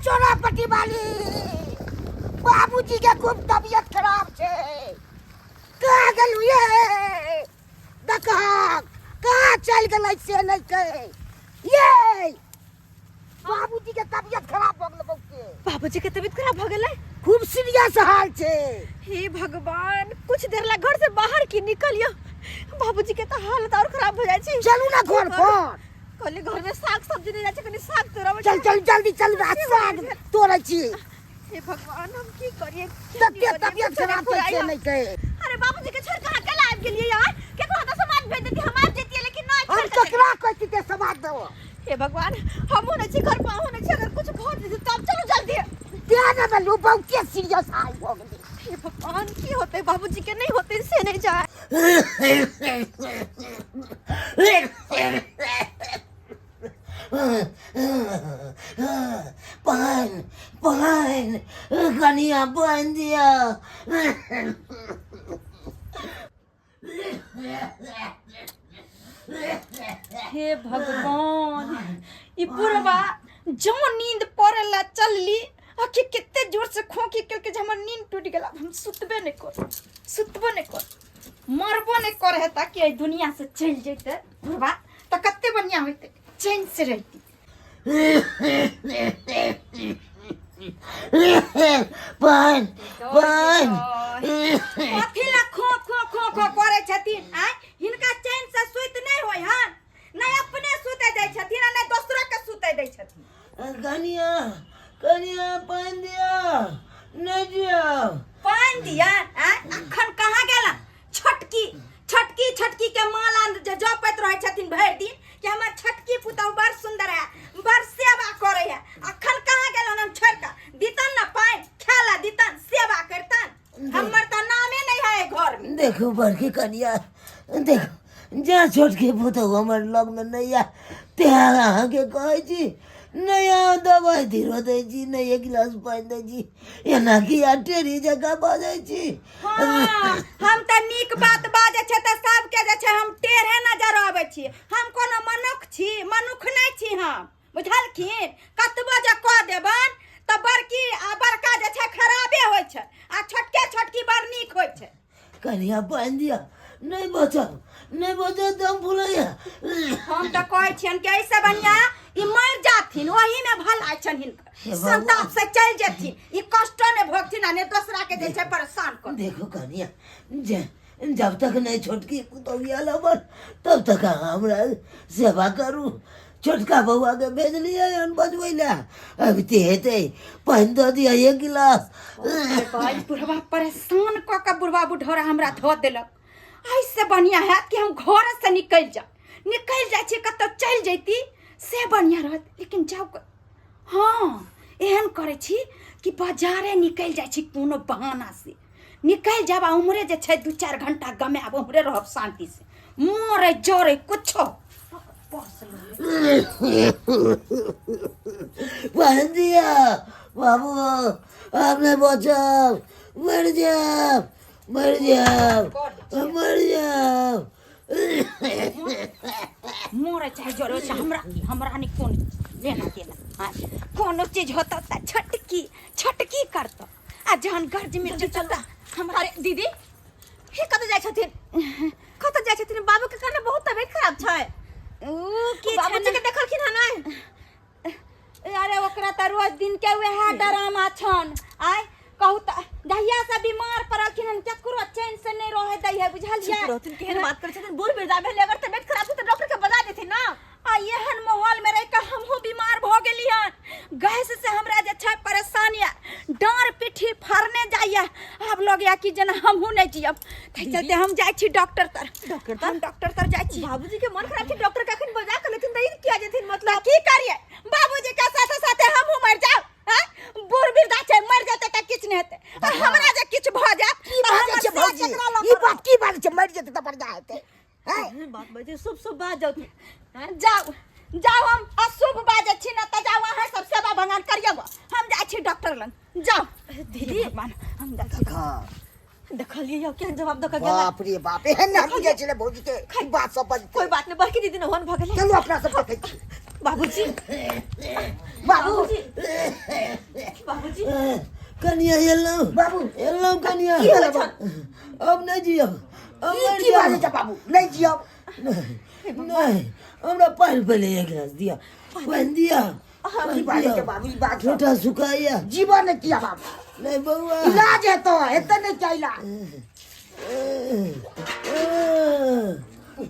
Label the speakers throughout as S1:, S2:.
S1: चोरा पट्टी वाली, बाबूजी के खूब तबियत खराब छै। कहाँ गेलू ये? देखहक कहाँ चलि गेलै से नहि कहे। ये बाबूजी के तबियत खराब भऽ गेलै बहुते।
S2: बाबूजी के तबियत खराब भऽ गेलै?
S1: खूब सीरियस हाल छै।
S2: हे भगवान, कुछ देर ला घर से बाहर की निकलियो, बाबूजी के तो हालत और खराब हो जाय छै।
S1: चलू ना घर पर।
S2: कहली घर में साग सब्जी नहीं जाय छै, कनी साग तोड़ाबै।
S1: चल चल जल्दी चल, साग तोड़ै छी।
S2: हे भगवान, हम की करिए?
S1: तते तबियत खराब छै से नहि कहे।
S2: अरे बाबूजी के छोड़ कहाँ केला आबि गेलियै यार? केकरो हाथ समाज भेज देती, हम आबि जैतियै, लेकिन नहि।
S1: हम ककरा कहती ते समाज देबो?
S2: हे भगवान, हमहूँ नहि छी घर पर, अहूँ नहि छी, अगर कुछ भऽ जेतै तब? चलू जल्दी।
S1: तें ने बोलू, बहुते सीरियस हाल भऽ गेलै।
S2: हे भगवान, की होतै बाबूजी के? नहि होतै से नहि जाय।
S3: पानि पानि कनिया, पानि दिअ।
S2: हे भगवान, ई बुढ़वा जो नींद पड़े ला चलली, आखि कते जोर से खोंखी केलकै जे हमर नींद टूटि गेल। आब हम सुतबे नहि कर, सुतबो नहि कर, मरबो नहि करे है, ताकि एहि दुनिया से चलि जैते बुढ़वा तऽ कते बढ़िया होइते, चैन से रहती।
S3: पानि पानि।
S2: कथी ला खो खो खो खो करे छथिन आय? हिनका चैन से सुति नहि होय हन, नहि अपने सुते दै छथिन आ नहि दोसरो के सुते दै छथिन।
S3: कनिया कनिया, पानि दिअ, नहि दिअ।
S2: पानि दिया आय? अखन कहाँ गेला? छोटकी छोटकी छोटकी के माला जे जपैत रहै छथिन भरि दिन कि हमर छोटकी पुतहु बड़ सुंदर है, बड़ सेवा करे है। अखन कहाँ गेलन? हम छोड़ के दितन ना पानि खेला दितन, सेवा करतन, हमर तऽ नामे नहीं है घर में।
S3: देखू बड़की कनिया, देखू, जा छोटकी पुतहु हमर लगमे नहि आ तेँ अहाँके कहै छी, नहि अहाँ दवाइ धीरो दै छी, नहि एक गिलास पानि दै छी, एना किया टेढ़ी जकाँ बजै छी?
S2: हाँ, हम तऽ नीक बात बाजै छै तऽ सबके जे छै हम टेढ़े नजर अबै छी। हम कोनो मनुख छी? मनुख नहि छी हम, बुझलखिन? कतबो जे कऽ देबन तऽ बड़की आ बड़का जे छै खराबे होइ छै आ छोटके छोटकी बड़ नीक होइ छै।
S3: कनिया, पानि दिअ, नहि बचब, नहि बचब, दम फुलैया।
S2: हम तऽ कहै छियनि कि एहिसँ बढ़िआँ ई मरि जाथिन, ओहीमे भलाई छनि हिनकर।
S3: हे भगवान।
S2: संताप से चलि जेथिन, ई कष्टो नहि भोगथिन आ नहि दोसरा के जे छै परेशान कर।
S3: देखो कनिया, जे जब तक नहीं छोटकी पुतहु आयल हमर तब तक अहाँ हमरा सेवा करू। छोटका बौआ के भेजलियै हन बजबै लए, अबिते हेतै, पानि दऽ दिअ एक गिलास।
S2: भाई, बुढ़वा परेशान कऽ के बुढ़वा बुढ़ौरा हमरा धऽ देलक। एहिसँ बढ़िआँ हैत कि हम घरसँ निकलि जाउ, निकलि जाइ छी, कतहु चलि जैती से बढ़िआँ रहत। लेकिन जाउ, हँ, एहन करै छी कि बाजारे निकलि जाइ छी, कोनो बहानासँ निकलि जायब आ उम्हरे जे छै 2-4 घंटा गमायब, उम्हरे रहब शान्तिसँ, मरै जरै कुछो।
S3: पानि दिअ बाबू, आब नहि बचब, मरि जायब, मरि जायब, मरि जायब।
S2: मरे चाहे जरे चाहे, हमरा की, हमरा नहीं कोन लेना देना। हाँ, कोनो चीज होता त छटकी छटकी करतो आ जहन गर्ज में चलता हमरा। अरे दीदी, हे कतऽ जाइ छथिन, कतऽ जाइ छथिन? बाबू के कारण बहुत तबियत खराब छै।
S4: ऊ की
S2: बाबूजी के देखलखिन हन नहि?
S4: अरे ओकरा तऽ रोज दिन के वएह डरामा छन। आय कहू तऽ, जहिया से बीमार पड़लखिन हन केकरो चैन से नहि रहै दै है, बुझलियै?
S2: चुप रहथिन, केहन बात करै छथिन? बूढ़ वृद्धा भेलै, अगर तबियत खराब छै तऽ डॉक्टर के बजा देथिन ना।
S4: आ एहन माहौल में रहि कऽ हमहूँ बीमार भऽ गेली हन। गैस से हमरा जे छै परेशानी यऽ, डाँड़ पिट्ठी फाड़ने जाइए, आब लगैए कि जेना हमहूँ नहि जियब। ताहि चलते हम जाइ छी डॉक्टर तर।
S2: डॉक्टर तर?
S4: हम डॉक्टर तर जाइ छी।
S2: बाबूजी के मन खराब छै, डॉक्टर के अखन बजा के लेथिन तऽ ई किया जेथिन मतलब?
S4: तऽ की करियै, बाबूजी के साथे साथे हमहूँ मरि जाउ? आँय? बूढ़ वृद्धा छै, मरि जेतै तऽ किछु नहि हेतै आ हमरा जे किछु भऽ जायत
S1: की
S4: तऽ
S1: बाजै
S4: हमर
S1: छै
S4: सेवा
S1: भौजी?
S4: केकरा लऽ
S1: ई
S4: कऽ
S1: बात की बाजै छै? मरि जेतै तऽ बढ़िआँ हेतै, हैं?
S2: एहन बात बाजै, शुभ शुभ बात जाउ।
S4: जाउ जाउ, हम अशुभ बाजै छी ने तऽ जाउ, अहाँ सब सेवा भगवान करियौ, हम जाइ छी डॉक्टर लग। जाउ
S2: दीदी।
S4: भगवान, हम जाइ छी।
S1: हाँ।
S2: देखलियै यौ केहन जवाब दऽ कऽ गेला।
S1: बाप रे बाप, एहन नहि बुझै छलै भौजी के ई बात सब बजतै।
S2: कोई बात नहीं बड़की दीदी, नहन भऽ गेलै।
S1: चलू, अपना सब देखै छी।
S2: बाबूजी।
S1: बाबू।
S2: बाबूजी।
S3: कनिया एलहुँ
S1: बाबू
S3: एलहुँ कनिया
S1: की भेलै बाबू?
S3: अब नहि जियब अब
S1: ई
S3: मरि
S1: की बाजै
S3: जायब।
S1: छै बाबू नहि जियब
S3: नहि नहि हमरा पानि पहिले एक गिलास दिअ पानि दिअ
S1: की
S3: पानि
S1: बाजै
S3: दिअ
S1: छै बाबू ई बात
S3: ठोठा सुखाइया
S1: जीवन नहि किया बाबू
S3: नहि बौआ
S1: इलाज हेतौ हेतै नहि किया इलाज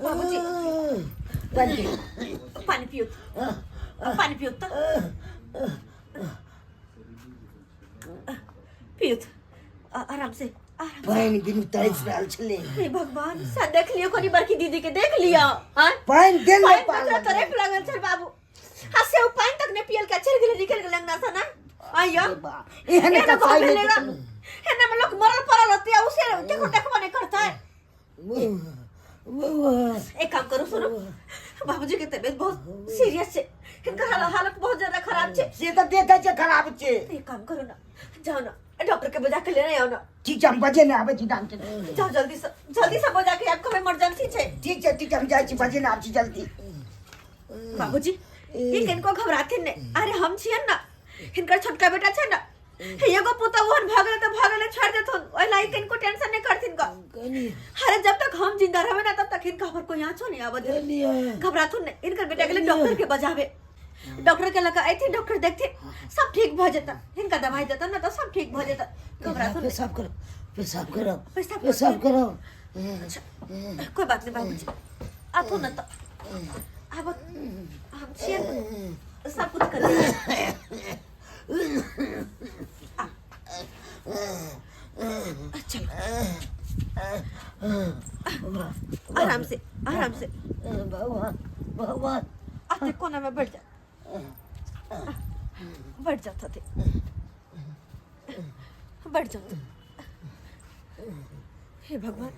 S4: बाबूजी
S1: पानि पी।
S4: पानी पियो पानी पियो तो पियो तो आराम से आराम
S1: पानि बिनु तरसि रहल छलै
S4: हे भगवान सा देख लियो कोनी बड़की दीदी के देख लियो हां
S1: पानि देल
S4: पानि
S1: नहि
S4: तक तरफ लागल छल बाबू हाँ से उ पानि तक नहीं पियल के चल गेलै निकल गेलै अंगना से ना आइयो
S1: एहन
S4: एहन
S1: तऽ
S4: घर
S1: पानि
S4: भेलै ना एहन में लोग मरल पड़ल होते आ उसे देखो देखबो नहीं करता है
S3: बौआ
S4: एक काम करो सुनो बाबूजी के तबीयत बहुत सीरियस है इनका हालत बहुत ज्यादा खराब है
S1: से तऽ देखै छै खराब छै
S4: तो एक काम करो ना जाओ ना डॉक्टर के बजा के लेने आओ ना
S1: ठीक छै हम बजे नहि आबै छी डॉक्टर
S4: जाओ जल्दी से बजा के आपको इमरजेंसी है
S1: ठीक छै ठीक छै हम जाइ छी बजे नहि आबै छी जल्दी
S4: बाबूजी ये किनको घबराथिन नहीं अरे हम छियन ना हिनकर छोटका बेटा छै ना एगो पुतहु ओहन भऽ गेलै तऽ भऽ गेलै छोड़ देथुन ओहि लागि किनको टेंशन नहीं करथिन क
S3: कनी
S4: अरे जब तक हम जिंदा रहबे ना तब तक हिनका हमर कोई आँचो नहीं आबऽ देत
S3: कनी
S4: घबराथुन नहीं हिनकर बेटा के लिए डॉक्टर के बजाबे डॉक्टर के लगा अयथिन डॉक्टर देखथिन सब ठीक भऽ जेता हिनका दवाई देता ना तऽ सब ठीक भऽ जेता घबराथुन नहीं।
S3: पेशाब करो पेशाब करो
S4: पेशाब
S3: पेशाब करो
S4: अच्छा कोई बात नहीं बाबूजी आथो ना तो आब हम छियै ने, सब कुछ कर चलो आराम से आराम से
S3: भगवान भगवान
S4: आते कोना में बैठ जा बैठ जा थे बैठ जाओ तुम। हे भगवान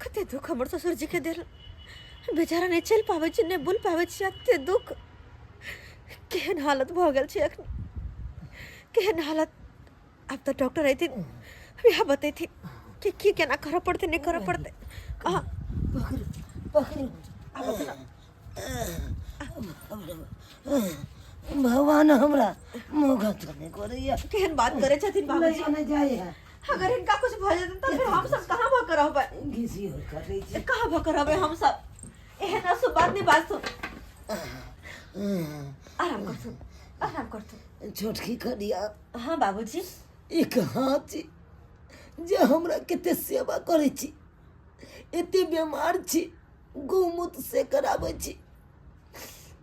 S4: कते दुख हमर ससुर जी के देल बेचारा नहि चलि पाबै छै नहि बोल पाबै छै एते दुख केहन हालत भऽ गेल छै एखन केहन हालत आब तऽ डॉक्टर अयथिन इएह बतेथिन कि की केना करऽ पड़तै नहि करऽ पड़तै अहाँ
S3: पकड़ू पकड़ू भगवान हमरा मौका तो नहीं करैया
S4: केहन बात करै छथिन बाबूजी
S3: नहीं नहीं जाइए
S4: अगर हिनका कुछ भऽ जेतनि तऽ फेर हम सब कहाँ भऽ कऽ रहबै
S3: घिसी और करै छी
S4: कहाँ भऽ कऽ रहबै हम सब एहन अशुभ बात नहि बाजथुन आराम करथुन आराम करथुन
S3: छोटकी कनिया
S4: हाँ बाबूजी
S3: ई कहाँ छी जे हमरा कते सेवा करै छी एते बीमार छी गौमूत्र से कराबै छी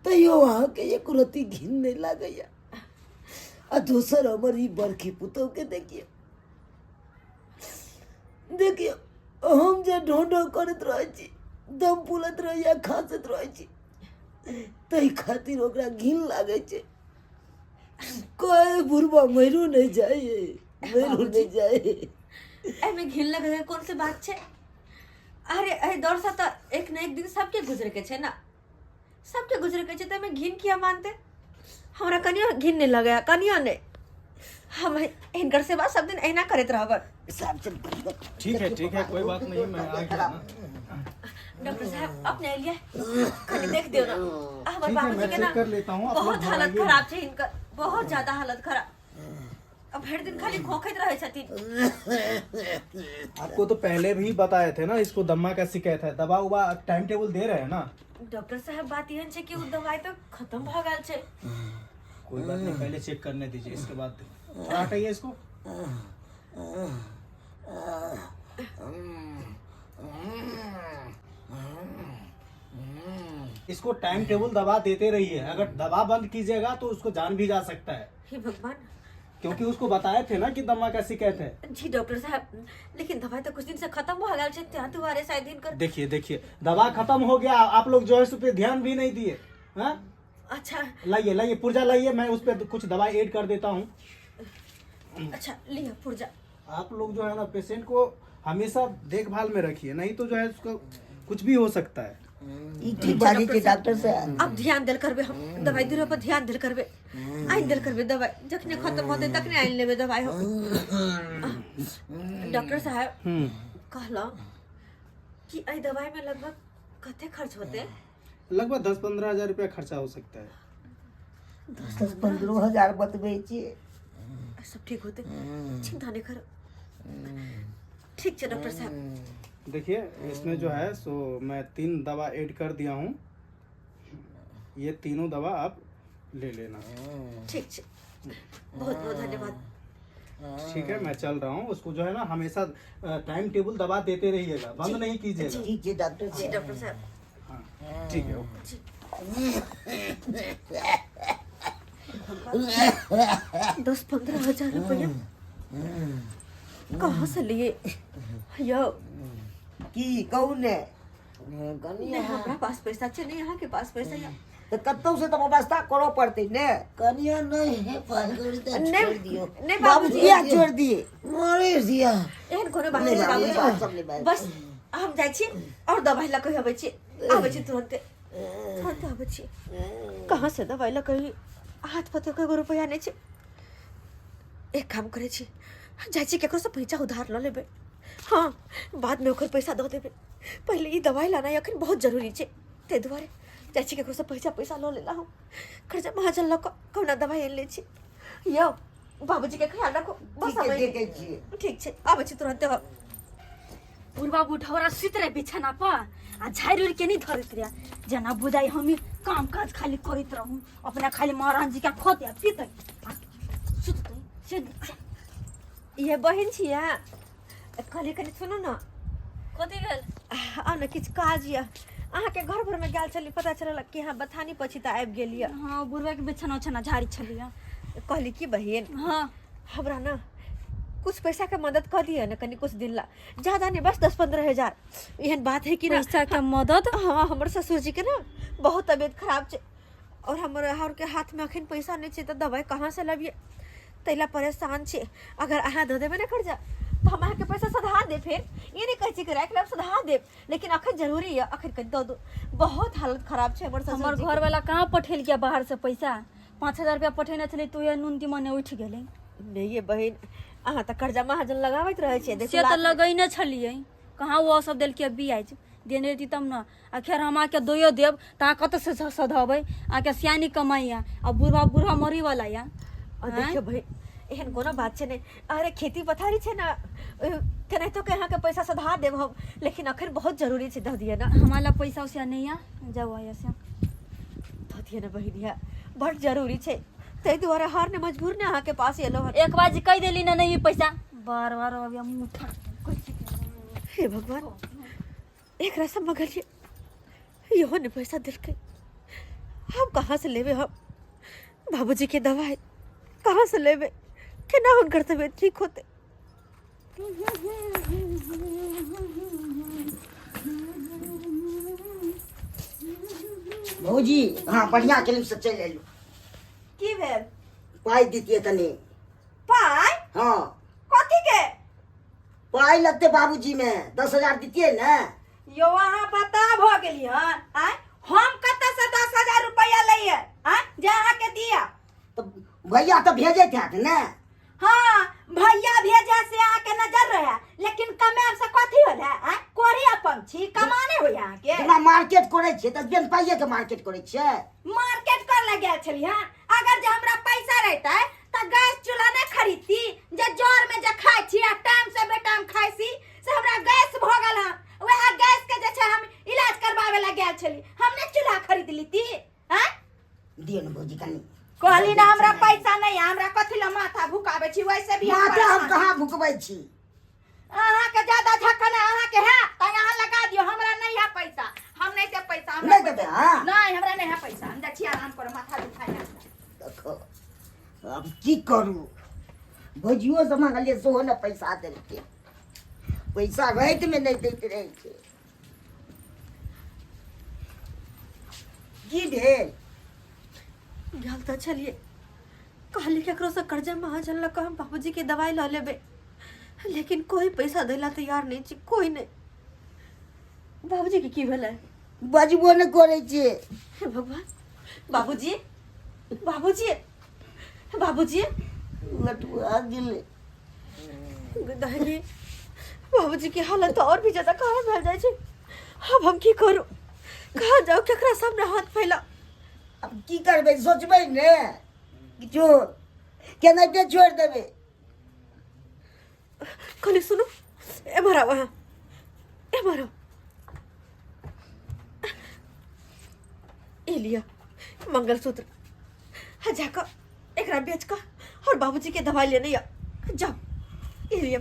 S3: तैयो अहाँके एक रत्ती घिन नहि लागैया आ दोसर हमर ई बड़की पुतहुके देखियौ देखियौ हम जे ढो ढो करैत रहै छी दम फुलैत रहैया खाँसैत रहै छी ताहि खातिर ओकरा घिन लागै छै कोई बुढ़बा मरू नहि जाइए मरू नहि जाइए
S4: एहिमे घिन लगै के कोन से बात छै अरे एहि दौरसँ तऽ एक ने एक दिन सबके गुजरे के छै ने सबके गुजरे के छै तऽ एहिमे घिन किया मानते हमरा कनियो घिन नहि लगैया कनियो नहि हम हिनकर सेवा सब दिन एहिना करैत रहबै
S5: ठीक है कोई बात नहीं मैं आ गया ना
S4: डॉक्टर साहब अपने एलिए कनी देख दियो ना हमर
S5: ठीक है,
S4: बाबूजी
S5: मैं
S4: के ना
S5: चेक कर लेता हूँ, आप लोग
S4: बहुत हालत
S5: घबराइए
S4: खराब छै हिनकर बहुत ज्यादा हालत खराब अब भरि दिन खाली खोखैत रहै छथिन
S5: आपको तो पहले भी बताए थे ना इसको दम्मा का शिकायत है दवा उवा टाइम टेबल दे रहे हैं ना
S4: डॉक्टर साहब बात एहन छै कि ओ दवाई तऽ खत्म भऽ गेल छै
S5: कोई बात नहीं पहले चेक करने दीजिए इसके बाद थोड़ा हटाइए इसको इसको टाइम टेबल दवा देते रहिए अगर दवा बंद कीजिएगा तो उसको जान भी जा सकता है
S4: हे भगवान
S5: क्योंकि उसको बताए थे ना कि दमा का शिकायत है
S4: जी डॉक्टर साहब लेकिन दवाई तो कुछ दिन से खत्म हो गया छै त्यां दुआरे शायद हिनकर
S5: देखिए देखिए दवा खत्म हो गया आप लोग जो है उस पर ध्यान भी नहीं दिए हाँ
S4: अच्छा
S5: लाइए लाइए पुर्जा लाइए मैं उस पर कुछ दवाई ऐड कर देता हूँ
S4: अच्छा लिया पुर्जा
S5: आप लोग जो है ना पेशेंट को हमेशा देखभाल में रखिए नहीं तो जो है उसको कुछ भी हो सकता है
S1: ई की बाजै छै डॉक्टर साहब
S4: अब ध्यान देल करबे हम दवाई दिलो पर ध्यान देल करबे आइन देल करबे दवाई जखने खत्म होते तखने आइन लेबे दवाई हम डॉक्टर साहब कहलहुँ कि एहि दवाई में लगभग कते खर्च होते
S5: लगभग 10-15 हजार रुपया खर्चा हो सकता है
S1: 10-15 हजार बतबै छियै
S6: सब ठीक होते, चिंता नहीं करो। ठीक है डॉक्टर साहब।
S5: देखिए इसमें जो है सो मैं 3 दवा ऐड कर दिया हूँ, ये तीनों दवा आप ले लेना।
S6: ठीक है, बहुत बहुत धन्यवाद।
S5: ठीक है, मैं चल रहा हूँ। उसको जो है ना हमेशा टाइम टेबल दवा देते रहिएगा, बंद नहीं कीजिएगा।
S3: ठीक है डॉक्टर
S6: जी
S3: साहब।
S6: डॉक्टर साहब।
S5: हाँ ठीक है, ओके।
S6: 10-15 हजार रुपया कहाँ से लिए यो?
S3: की कहू ने कनिया?
S6: नहीं हमरा पास पैसा छै, नहीं अहाँ के पास पैसा या।
S1: तऽ कतौ से तऽ व्यवस्था करऽ पड़तै ने।
S3: कनिया नहीं है पाइ कौड़ी तऽ
S6: नहीं
S3: छोड़ दियो।
S6: नहीं
S1: बाबूजी
S6: बाबूजी
S1: किया छोड़ दिए?
S3: मरे दिया।
S6: एहन कोनो बात
S1: नहीं
S6: नहीं
S1: बाबूजी,
S6: बाबूजी,
S1: सब नहीं बात।
S6: बस हम जाइ छी और दवाई लऽ कऽ अबै छी, आबै छी तुरन्ते, तुरन्ते आबै छी। कहाँ से दवाई लऽ कऽ? हाथ पर तऽ एगो रुपैआ नहि छै। एक काम करै छी, जाइ छी ककरोसँ पैसा उधार लऽ लेबै, हाँ बादमे ओकर पैसा दऽ देबै। पहिले ई दवाइ लानाइ अखन बहुत जरूरी छै, ताहि दुआरे जाइ छी ककरोसँ पैसा पैसा लऽ लेला हम, कर्जा महाजन लऽ कऽ कहुना दवाइ आनि लै छी। यौ बाबूजीके ख्याल राखू बस।
S1: ठीक है,
S6: आबै
S1: देखै छियै।
S6: ठीक छै, आबै छी तुरन्ते हम।
S4: बुढ़बा बुढ़ौरा सुति रहे बिछाना पर आ झाड़ि उड़ि के नहीं धरैत रहे, जेना बुझाइ हम काम काज खाली करैत रहूँ, अपना खाली महाराज जी के खोते आ पीते आ सुतते से नहि।
S6: ये बहिन छियै, कहलियै कनि सुनू ने।
S4: कथी भेल?
S6: आउ ने, किछु काज यऽ। अहाँके घर भरमे गेल छली, पता चलल कि अहाँ बथानी पर छी तऽ आबि गेल यऽ।
S4: हाँ, बुढ़बा के बिछाना उछाना झाड़ी छलियै।
S6: कहली कि बहिन,
S4: हाँ,
S6: हमरा ने कुछ पैसा के मदद कऽ दिअ ने कनि कुछ दिन ला, ज्यादा नहीं, बस 10-15 हजार। एहन बात है कि ना
S4: पैसा के मदद?
S6: हाँ, हमर ससुर जी के ना बहुत तबियत खराब छै और हमर हर के हाथ में अखन पैसा नहीं छै, तऽ दवाई कहाँ से लबिए, तैला परेशान छी। अगर अहाँ दऽ देबै ने कर्जा तऽ हम अहाँके पैसा सधा देब। फेर ई नहि कहै छी कि राखि लेब, सधा देब, लेकिन अखन जरूरी यऽ, अखन कनि दऽ दू, बहुत हालत खराब छै हमर ससुर
S4: हमर
S6: जी के।
S4: घर वाला कहाँ पठेलकै बाहर से पैसा? 5000 रुपया पठेने छलै तो ये नून तीमन उठि गेलै।
S6: नहि ये बहिन, अहाँ तऽ कर्जा महाजन लगाबैत रहै छियै, देखू
S4: से तऽ लगैने छलियै, कहाँ ओ सब देलकै? बियाज देने रहिती तब ने। आ खैर हम अहाँके दैयो देब तऽ अहाँ कतऽसँ सधेबै? अहाँके सियानी कमाइ यऽ आ बुढ़बा बुढ़ा मरैवला यऽ।
S6: आ देखियौ बहिन, एहन कोनो बात छै नहि। अरे खेती पथारी छै ने, केनाहितो के अहाँके पैसा सधा देब हम, लेकिन अखन बहुत जरूरी छै, दऽ दिअ ने।
S4: हमरा लग पैसा उसा नहि यऽ, जाउ अहाँ से।
S6: दऽ दिअ ने बहिन, यऽ बड जरूरी छै, ताहि दुआरे हार ने मजबूर ने अहाँके पास एलहुँ हन।
S4: एक बार जे कहि देली ने नहीं पैसा, बार बार अभी मुँह उठा।
S6: हे भगवान, एकरा सब मगलिए, इहो ने पैसा देलकै। हम कहाँ से लेबै हम बाबूजी के दवाई? कहाँ से लेबै? केना हुनकर तबियत ठीक होतै?
S1: भौजी, हाँ बढ़िया केलहुँ से चलि एलहुँ।
S2: की भेल?
S1: पाइ दितियै तनी।
S2: पाइ?
S1: हाँ।
S2: कथी के
S1: पाइ लगतै बाबूजी में, 10,000 दितियै ने।
S2: यौ अहाँ बता भऽ गेली हन? आँय, हम कतऽ से 10,000 रुपया लैये आँय जे अहाँके दिया?
S1: तऽ भैया तऽ भेजैत हैत ने।
S2: हाँ भैया भेजे से अहाँके नजर रहे, लेकिन कमाएब से कथी होल है? आँय, कोरी अपन छी, कमाने होय अहाँके?
S1: जेना मार्केट करै छियै तऽ बिन पाइए के मार्केट करै छियै।
S2: मार्केट कर लए गेल छली हँ। अगर जे हमरा पैसा रहतै तऽ गैस चूल्हा नहि खरीदती, जे जर में जे खाइ छी आ टाइम से बेटाइम खाइ छी से हमरा गैस भऽ गेल हँ। वएह गैस के जे छै हम इलाज करबावे ला गेल छली, हम नहि चूल्हा खरीद लीती? आँय,
S1: दियौ ने भौजी कनि।
S2: कहली ना हमरा पैसा नहीं है, हमरा कथी ला माथा भुकाबै छी? वैसे भी हम
S1: माथा हम
S2: परेशान।
S1: कहाँ भुकबै छी?
S2: अहाँके ज्यादा झखन है, अहाँके है तऽ अहाँ लगा दियौ, हमरा नहीं है पैसा, हम नहीं देब पैसा। हमरा
S1: नहि देबै अहाँ?
S2: नहीं, हमरा नहीं है पैसा, हम जाइ छी आराम करू, माथा दुखाइ है।
S1: देखो आब की करू, भौजियो से मांगलियै सेहो ने पैसा देलकै। पैसा रातिमे नहि दैत रहै छै। की भेल?
S6: गेल तऽ छलियै, कहली ककरोसँ कर्जा महाजन लऽ कऽ हम बाबूजीके दवाइ लऽ लेबै, लेकिन कोइ पैसा दै लए तैयार नहि छै, कोइ नहि। बाबूजीके की भेलै?
S1: बजबो नहि करै छै।
S6: हे भगवान, बाबूजी, बाबूजी, बाबूजी!
S3: लटुआ गेलै।
S6: दादी, बाबूजी के हालत तो और भी ज्यादा खराब भेल जाइ छै। अब हम की करू? कहाँ जाउ? केकरा सामने हाथ फैला?
S1: आब की करबै, सोचबै ने किछो।
S3: केनाहिते छोड़ि देबै।
S6: कनी सुनू, एम्हर आउ अहाँ, एम्हर आउ। ई लिअ मंगलसूत्र, आ जाकऽ एकरा बेच कऽ और बाबूजी के दवाई लेने आ जाओ। ई लिअ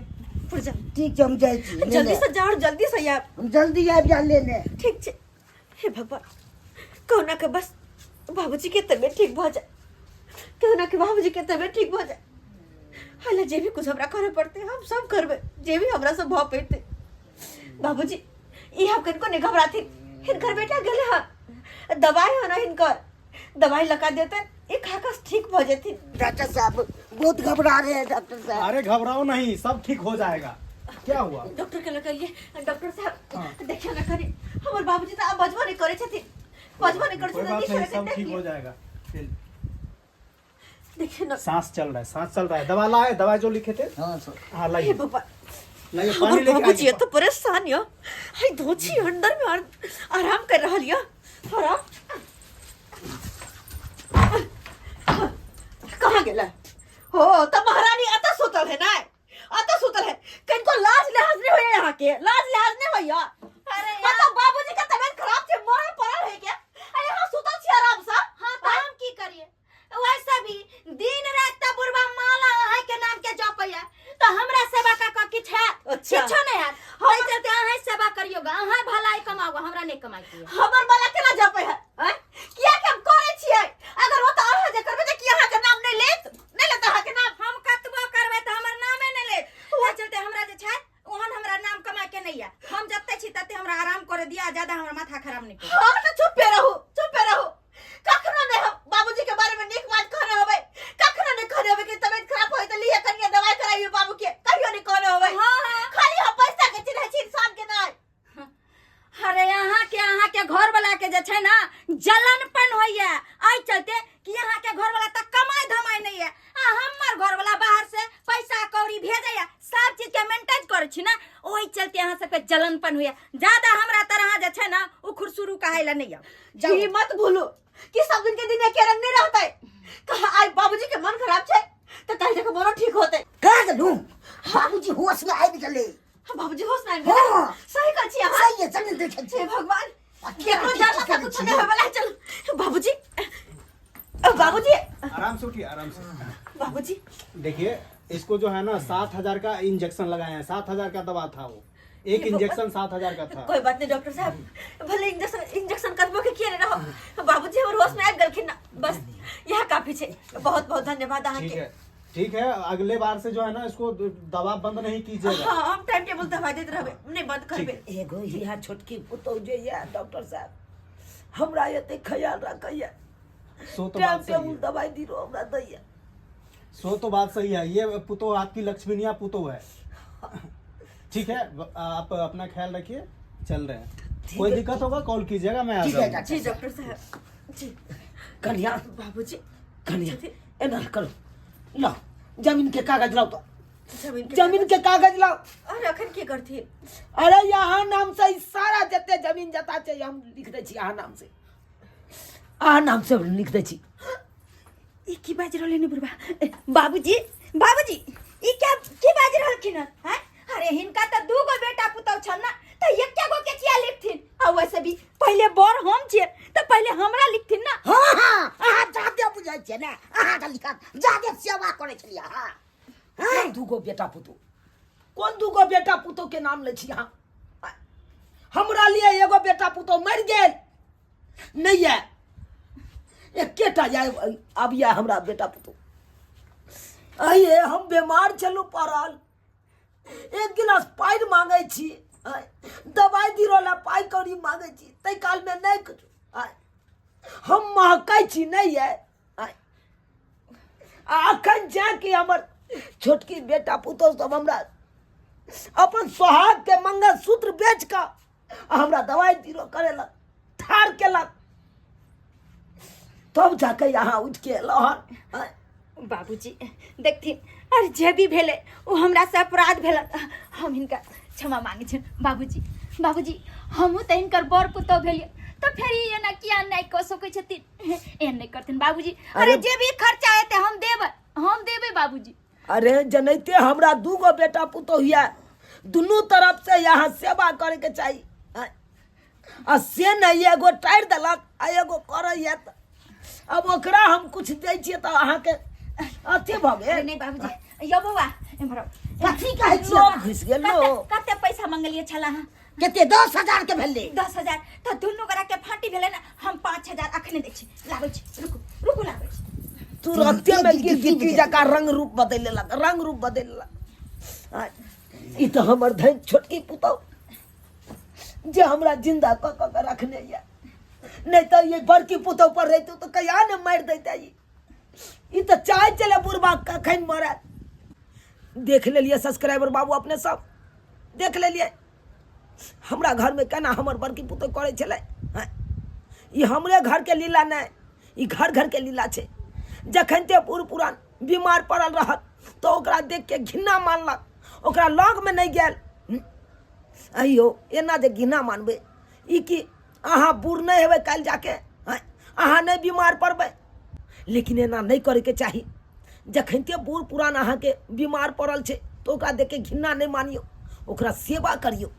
S6: पुर्जा।
S1: ठीक छै, हम जाइ छी
S6: जल्दी
S1: लेने।
S6: से जाओ और जल्दी से आयब।
S1: हम जल्दी आबि जा लेने।
S6: ठीक छै। हे भगवान, कहुना के बस बाबूजी के तबियत ठीक भऽ जाए, कहुना के बाबूजी के तबियत ठीक भऽ जाए। हालांकि जे भी कुछ हमरा करे पड़ते हम सब करबै, जे भी हमरा से भऽ पेतै। बाबूजी ई हम कनिको नहीं घबराथिन, हिनकर बेटा गेले हन, दवाई हो ना, हिनकर दवाई लगा देते, ई खा के ठीक भऽ जेथिन।
S1: डॉक्टर साहब बहुत घबरा रहे हैं डॉक्टर साहब।
S5: अरे घबराओ नहीं, सब ठीक हो जाएगा। क्या हुआ?
S6: डॉक्टर के लगे, डॉक्टर साहब देखियो ना कनी, हमर बाबूजी तो आब बजबो नहीं करे छथिन, बजबो नहीं करे
S5: कोई
S6: छथिन।
S5: बात नहीं,
S6: देखियो
S5: सब
S6: ना,
S5: ठीक हो जाएगा। चल।
S6: देखियो ना,
S5: सांस चल रहा है, सांस चल रहा है। दवा लाए, दवा जो लिखे थे।
S3: हाँ सर।
S5: हाँ
S6: हे
S5: लाइए,
S6: भगवान,
S5: लाइए पानी
S6: हमर
S5: लेके
S6: बाबूजी
S5: आइए।
S6: तो परेशान यो, हाय धोछी अंदर में आराम कर रहल यो, आराम कहाँ गेला हो? त महारानी अत सुतल है ना, अत सुतल है। कनको लाज लिहाज नहीं होया यहाँ के, लाज लिहाज नहीं होया।
S4: अरे
S6: हाँ तो बाबूजी का तबीयत खराब छे, मरल पड़ल है क्या? अरे यहाँ सुतल छी आराम से।
S4: हाँ तो हम की करिए? वैसे भी दिन रात त बुढ़वा माला अहाँ के नाम के जपैया, तो हमरा सेवा का का किछ है?
S6: अच्छा।
S4: किछो नहीं है। ओहि चलते अहाँ सेवा करियोगा, अहाँ भलाई कमाओ, हमरा नहीं कमाई के।
S6: हमर माला केना जपै है? आँय? किया के हम करै छियै? अगर ओ तऽ अहाँ जे करबै तऽ की अहाँ के नाम नहि लेत? नहि लेत अहाँ के नाम?
S4: हम कतबो करबै तऽ हमर नामे नहि लेत। ओहि चलते हमरा जे छै ओहन हमरा नाम कमाय के नहीं है। हम जते छी तते हमरा आराम करे दिया, ज्यादा हमरा माथा खराब नहीं करू।
S6: हाँ तऽ चुपे रहू, चुपे रहू। कखनो नहि हम बाबूजी के बारे में नीक बात कहने होबै, कखनो नहि कहने होबै कि तबियत खराब होय तऽ लिअ कनिया दवाई कराइयो बाबू के, कहियो नहि कहने होबै।
S4: हाँ, हाँ।
S6: खाली हम पैसा के चिन्है छी, इंसान के नहि।
S4: अरे अहाँ के घर वाला के जे छै ना जलनपन होइया, एहि चलते कि अहाँ के घर वाला तऽ कमाई धमाई नहीं है, आ हमर घर वाला बाहर से पैसा कौड़ी भेजैया, सब चीज के मेंटेन करै छी ना, ओहि चलते अहाँ सबके जलनपन होइया। ज्यादा हमरा तरह जे छै ना ओ खुरसुरू कहाय ला नहीं आउ। जाउ।
S6: ई मत भूलू कि सब दिन के दिन एके रंग नहीं रहतै। कहा आइ बाबूजी के मन खराब छै तऽ काल्हि जाके मनो ठीक होतै।
S1: कहाँ गेलू? बाबूजी होश में आबि गेलै।
S6: हाँ, बाबूजी होश में आबि गेलै।
S1: हाँ।
S6: सही कहै छी अहाँ।
S1: सही है, चल ने देखै छी।
S6: हे भगवान,
S1: आ केना
S6: केकरो
S1: की
S6: डर
S1: करै
S6: कुछ
S1: छी?
S6: नहीं होय वाला है। चल बाबूजी, अ, बाबूजी
S5: आराम से उठिए, आराम से।
S6: बाबूजी
S5: देखिए इसको जो है ना 7000 का इंजेक्शन लगाए हैं, 7000 का दवा था वो, एक
S6: ये
S5: इंजेक्शन 7000 का था।
S6: कोई बात नहीं डॉक्टर साहब, भले इंजेक्शन इंजेक्शन कतबो के किए नहीं रहो, बाबूजी हमर होश में आबि गेलखिन ना, बस यह काफी छै। बहुत बहुत धन्यवाद अहाँ
S5: ठीक
S6: के।
S5: है, ठीक है, अगले बार से जो है ना इसको दवा बंद नहीं कीजिएगा।
S6: हाँ, हम टाइम टेबल दवा देते रहबे, नहीं बंद करबे।
S5: ठीक
S3: एगो यहाँ छोटकी पुतहु जे यऽ डॉक्टर साहब, हमरा एते ख्याल रखैया,
S5: सो तो
S3: टाइम
S5: बात सही
S3: टेबुल
S5: है,
S3: दवाई दिरो हमरा दैया।
S5: सो तो बात सही है। ये पुतो आपकी लक्ष्मीनिया पुतो है। ठीक है, आप अपना ख्याल रखिए, चल रहे हैं। कोई दिक्कत होगा कॉल कीजिएगा, मैं आ
S1: ठीक है
S5: जाऊंगा।
S1: डॉक्टर
S6: जी
S1: साहब।
S6: डॉक्टर साहब जी।
S3: कन्या,
S6: बाबूजी
S3: कन्या एना करू, लाओ जमीन के कागज लाओ तो,
S6: जमीन के
S3: जमीन के कागज लाओ।
S6: अरे अखन की करथिन?
S3: अरे यहाँ नाम से ई सारा जते जमीन जता छै हम लिख दै छी अहाँ नाम से, अहाँ नाम से लिख दै छी।
S4: ई की बाजि रहलै ने बुढ़बा? ए, बाबूजी, बाबूजी ई क्या की बाजि रहलखिन हन? हैं? अरे हिनका तऽ दू गो बेटा पुतहु छन ना, तऽ एके गो के किया लिखथिन? आ वैसे भी पहिले बर हम छियै तऽ पहिले हमरा लिखथिन ना।
S1: हाँ हाँ, अहाँ जादे बुझै छियै ने, अहाँके लिखत जादे सेवा करै छलियै अहाँ।
S3: कोन दूगो बेटा पुतहु, कोन दूगो बेटा पुतहु के नाम लै छी अहाँ? हमरा लिए एगो बेटा पुतहु मरि गेल नहीं है, एकेटा यऽ अब यऽ हमरा बेटा पुतहु। आइए हम बीमार छलहुँ पड़ल, एक गिलास पानि मांगै छी, आँय, दवाइ दिरो लए पाइ कौड़ी मांगै छी, ताहि कालमे नहि किछु। आँय, हम महकै छी नहि यऽ। आँय, आ अखन जाके हमर छोटकी बेटा पुतहु सब हमरा अपन सोहाग के मंगलसूत्र बेच कऽ आ हमरा दवाइ दिरो करेलक, ठाढ़ केलक, तब जाके यहाँ उठि के एलहुँ हन। आँय,
S4: बाबूजी देखथिन, अरे जे भी भेलै ओ हमरा से अपराध भेल, हम हिनका क्षमा मांगै छियनि। बाबूजी, बाबूजी हमहूँ तऽ हिनकर बर पुतहु भेलियै, तऽ फेर ई एना किया नहि कऽ सकै छथिन? एहन नहि करथिन बाबूजी। अरे जे भी खर्चा हेतै हम देबै। हम देबै बाबूजी।
S3: अरे जनैते हमरा दूगो बेटा पुतोह यऽ, दुनू तरफ से यहाँ सेवा करैके चाही। आ से नहि, एगो टारि देलक आ एगो करैए, तऽ अब ओकरा हम कुछ दै छियै तऽ अहाँके अथी भऽ गेल।
S4: नहि बाबूजी, यौ बौआ, एम्हर आउ।
S1: कथी कहै छियै?
S3: लोभ घुसि गेल, लोभ।
S4: कते पैसा मंगलियै छला अहाँ?
S1: कते? 10,000 के भेलै।
S4: 10,000 तऽ दुनू गोरा के फाँटी भेलै ने। हम 5,000 अखने दै छी, लाबै छी, रुकू रुकू, लाबै छी।
S3: तुरन्ते मे गिरगिटी जकाँ रंग रूप बदलि लेलक, रंग रूप बदलि लेलक। ई तऽ हमर धन छोटकी पुतहु जे हमरा जिंदा कऽ कऽ के रखने यऽ, नहि तऽ ये बड़की पुतहु पर रहितौ तऽ कहिया ने मारि दैते। ई तऽ चाहै छलै बुढ़बा कखन मरत। देख लेलियै सब्सक्राइबर बाबू, अपने सब देख लेलियै हमरा घरमे केना हमर बड़की पुतहु करै छलै। हँ, ई हमरे घरके लीला नहि, ई घर घरके लीला छै। जखन ते बूढ़ पुरान बीमार पड़ल रहत तऽ ओकरा देखके घृणा मानलक, ओकरा लगमे नहि गेल। अहियो एना जे घृणा मानबै, ई कि अहाँ बूढ़ नहि हेबै काल्हि जाके? आँय, अहाँ नहि बीमार पड़बै? लेकिन एना नहि करैके चाही। जखनिते बूढ़ पुरान अहाँके बीमार पड़ल छै तऽ ओकरा देखके घृणा नहि मानियौ, ओकरा सेवा करियौ।